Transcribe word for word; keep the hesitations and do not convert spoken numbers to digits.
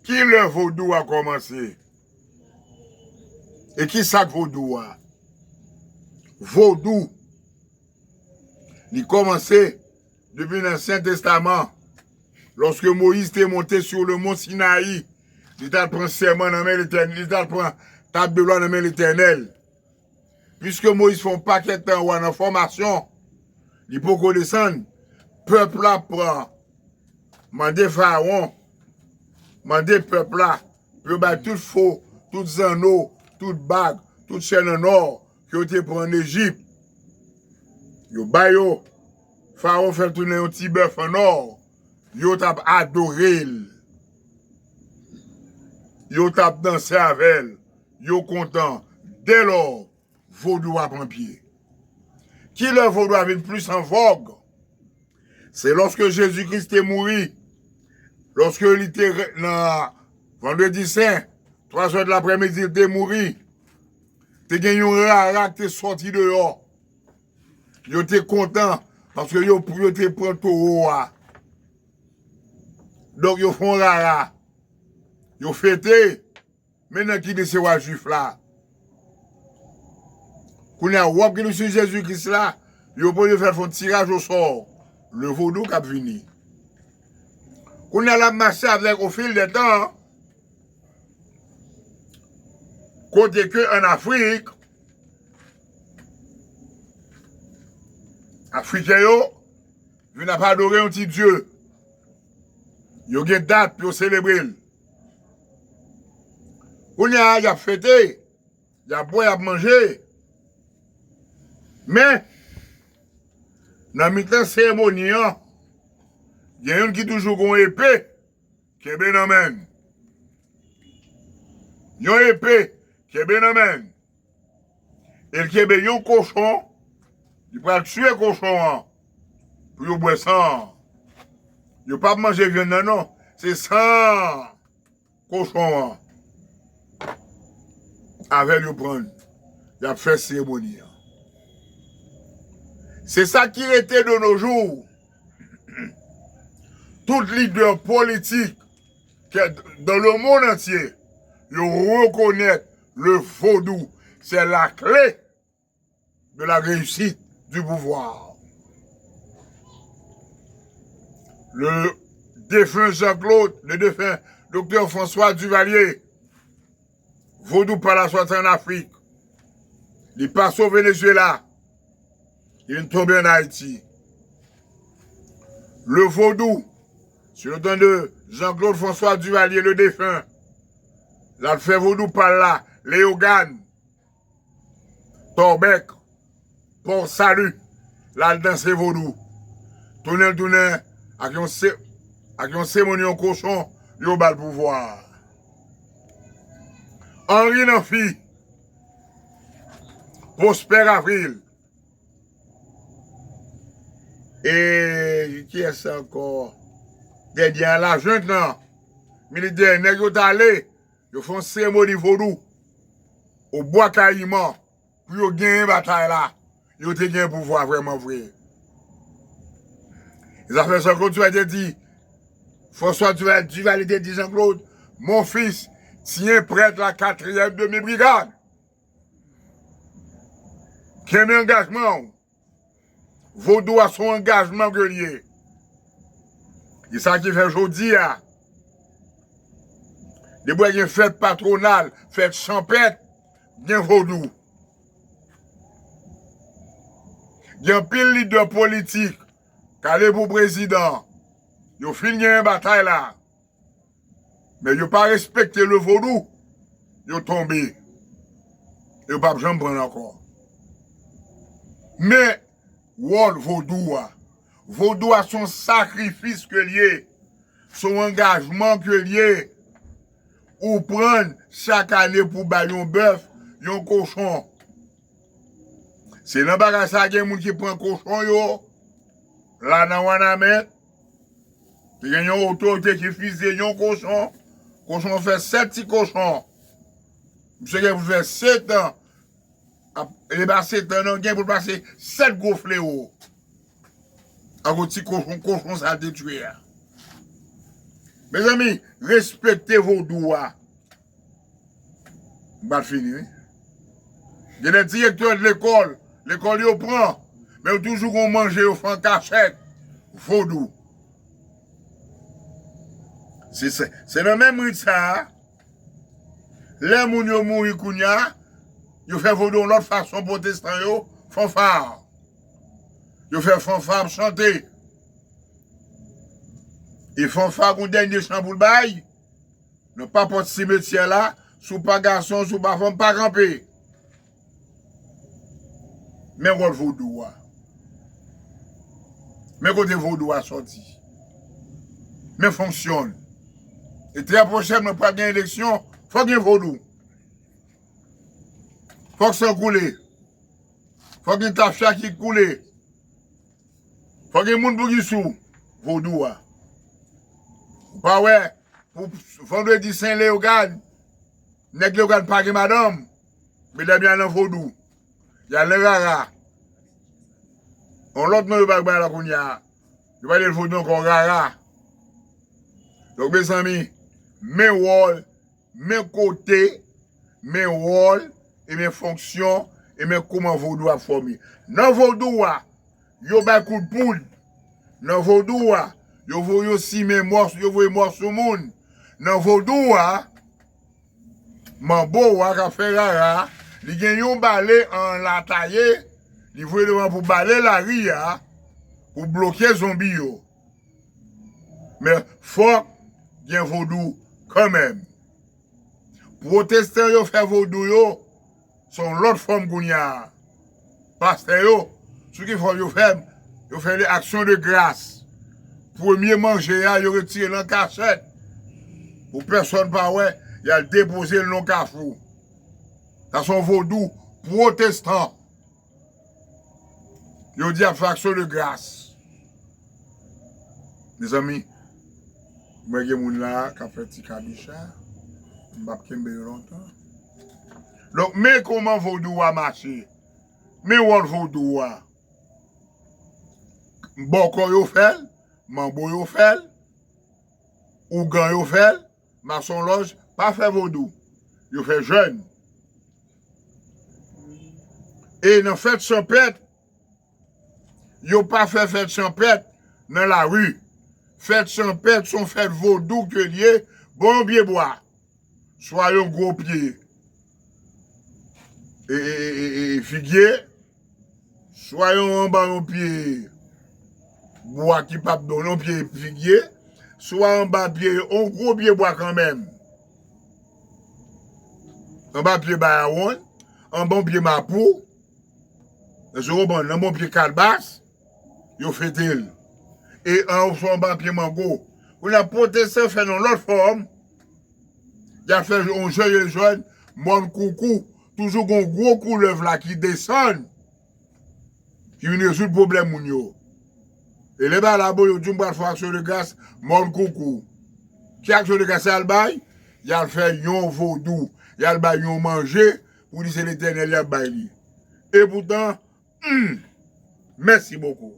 Ki lè vodou a kòmanse? E ki sa k vodou a? Vodou, li kòmanse depi nan Ansyen Testaman, lòske Moyiz te monte sou le mont Sinayi, li t al pran sèman nan men Letènèl, li t al pran tab de lwa nan men Letènèl. Piske Moyiz fè yon pakèt tan wa nan fòmasyon, li poko desann, pèp la pran, mande Farawon, mande pèp la pou yo bay tout fo, tout zanno, tout bag, tout chèn an nò ke yo te pran ann Ejip. Yo ba yo. Farawon fè l tounen yon ti bèf an nò. Yo t ap adore l. Yo t ap danse avè l. Yo kontan. Dèlò, vodou a pran pye. Ki lè vodou a vin plis an vòg? Se lòske Jezi Kris te mouri, lòske li te re- nan Vandredi Sen, twa zè de laprèmidi, li te mouri. Te gen yon rara ki te sòti deyò. Yo te kontan paske yo, yo te pran towo a. Donk, yo fè yon rara. Yo fete. Men nan ki de se wa jwif la. Kounye a, wòb ki li sou Jezi Kris la, yo poze fè l fè yon tiraj osò. Le vodou k ap vini. Kounye a, l ap mache avèk, au fil des temps, kote ke ann Afrik, Afriken yo vin ap adore yon ti dye. Yo gen dat pou yo selebre l. Kounye a, y ap fete, y ap bwè, y ap manje. Men, nan mitan seremoni an, gen youn ki toujou gen yon epe kenbe nan men l. Yon epe kenbe nan men l. E l kenbe yon kochon, li pral tiye kochon an pou yo bwè san an. Yo p ap manje vyann nan non, se san kochon an. Avè l yo pran l, y ap fè seremoni an. Se sa ki rete de nos jours. Tout lidè politik ke dans le monde entier, yo rekonèt le vodou, c'est la clé de la réussite du pouvoir. Le défunt Jean-Claude, le défunt doktè François Duvalier, vodou pa la sòti ann Afrik. Li pase o Venezuela. Li vin tonbe ann Ayiti. Le vodou, sou le tan de Jean-Claude François Duvalier, le défunt, l al fè vodou pa l la, Leyogàn, Tòbèk, Pò Sali, l al danse vodou. Tounen l tounen ak yon se- ak yon seremoni yon kochon, yo ba l pouvwa. Henri Namphy, Prosper Avril, e kiyès ankò? Dènye a, Lajent lan, militè nèg yo t ale, yo fè yon seremoni vodou o Bwa Kayiman pou yo genyen batay la. Yo te gen pouvwa vrèman vre. Zafè Jean-Claude Duvalier te di, François Duval, Duvalier te di Jean-Claude, mon fils, tiens prête la quatrième demi-brigade. Kenbe angajman w. Vodou a se yon angajman ke l ye. E sa ki fè jodi a, depi w gen fèt patwonal, fèt chanpèt, gen vodou. Gen anpil lidè politik k ale pou prezidan. Yo fin genyen batay la. Men yo pa respekte le vodou. Yo tonbe. Yo p ap janm pran l ankò. Men, wòl vodou a. Vodou a se yon sakrifis ke l ye. Se yon angajman ke l ye. Ou pran l chak ane pou bay yon bèf, yon kochon. Se nan bagay sa gen moun ki pran kochon yo la nan Wanament. Te gen yon otorite ki fize yon kochon. Kochon fè sèt ti kochon. Misye gen pou fè sèt an. Ap, e pa sèt an non, gen pou l pase sèt gwo flewo. Akoz ti kochon, kochon sa te tye a. Mezanmi, respekte vodou a. M pral fini, wi. Gen de direktè de lekòl, lekòl yo pran, men yo toujou gon manje yo fè an kachèt. Vodou. Se, se, se nan menm rit sa a, lè moun yo mouri kounye a, yo fè vodou yon lòt fason, pwotestan yo, fanfa. Yo fè fanfa ap chante. E fanfa gon dènye chan pou l bay. Nan papòt simetyè la, si w pa gason, si w pa fanm, pa kanpe. Men wòl vodou a. Men kote vodou a sòti. Men fonksyon l. E trè pwochènman pral gen eleksyon, fòk gen vodou. Fòk san koule. Fòk gen tafya ki koule. Fòk gen moun pou ki sou vodou a. Ou pa wè, pou vandredi Sen Leyogàn, nèg Leyogàn pa gen madanm, medam y al nan vodou, y al nan rara. Yon lòt non yo bay bagay la kounye a. Yo pa rele l vodou ankò, rara. Donk, mezanmi, men wòl, men kote, men wòl, e men fonksyon, e men kouman vodou ap fòme. Nan vodou a, yo bay kout poud. Nan vodou a, yo voye, yo simen mò, yo voye mò sou moun. Nan vodou a, manbo a k ap fè rara, li gen yon bale an lataye, li voye devan pou bale lari a, pou bloke zonbi yo. Men fòk gen vodou kanmenm. Pwotestan yo fè vodou yo, se yon lòt fòm kounye a. Pastè yo, sou ki fòm yo fè, yo fè le aksyon de gras. Premye manje a, yo retire l an kachèt. Pou pèsòn pa wè, y al depoze l nan kafou. Sa se yon vodou pwotestan. Yo di y ap fè aksyon de gras. Mezanmi, mwen gen moun la k ap fè ti kabicha. M p ap kenbe yo lontan. Donk, men kòman vodou a mache. Men wòl vodou a. Bòkò yo fè l, manbo yo fè l, ougan yo fè l, masonlòj pa fè vodou. Yo fè jèn. E nan fèt chanpèt, yo pa fè fèt chanpèt nan lari. Fèt chanpèt se yon fèt vodou ke l ye, ba w yon pye bwa, swa yon gwo pye, e, e, e, e, e, figye, swa yon anba yon pye bwa ki p ap don, yon pye figye, swa anba pye, yon gwo pye bwa kanmenm. Anba pye bayawonn, anba yon pye mapou, èske w konprann? Anba yon pye kalbas, yo fete l. E an, swa anba pye mango. Kounye a pwotestan fè l yon lòt fòm. Y ap fè yon jèn, jèn mòn koukou. Toujou gon gwo koulèv la ki desann, ki vin rezoud pwoblèm moun yo. E lè ba la bon, yo di m pral fè aksyon de gras, mòn koukou. Ki aksyon de gras y al bay? Y al fè yon vodou. Y al bay yon manje pou di se Letènèl y ap bay li. E poutan, hmm, mèsi bokou.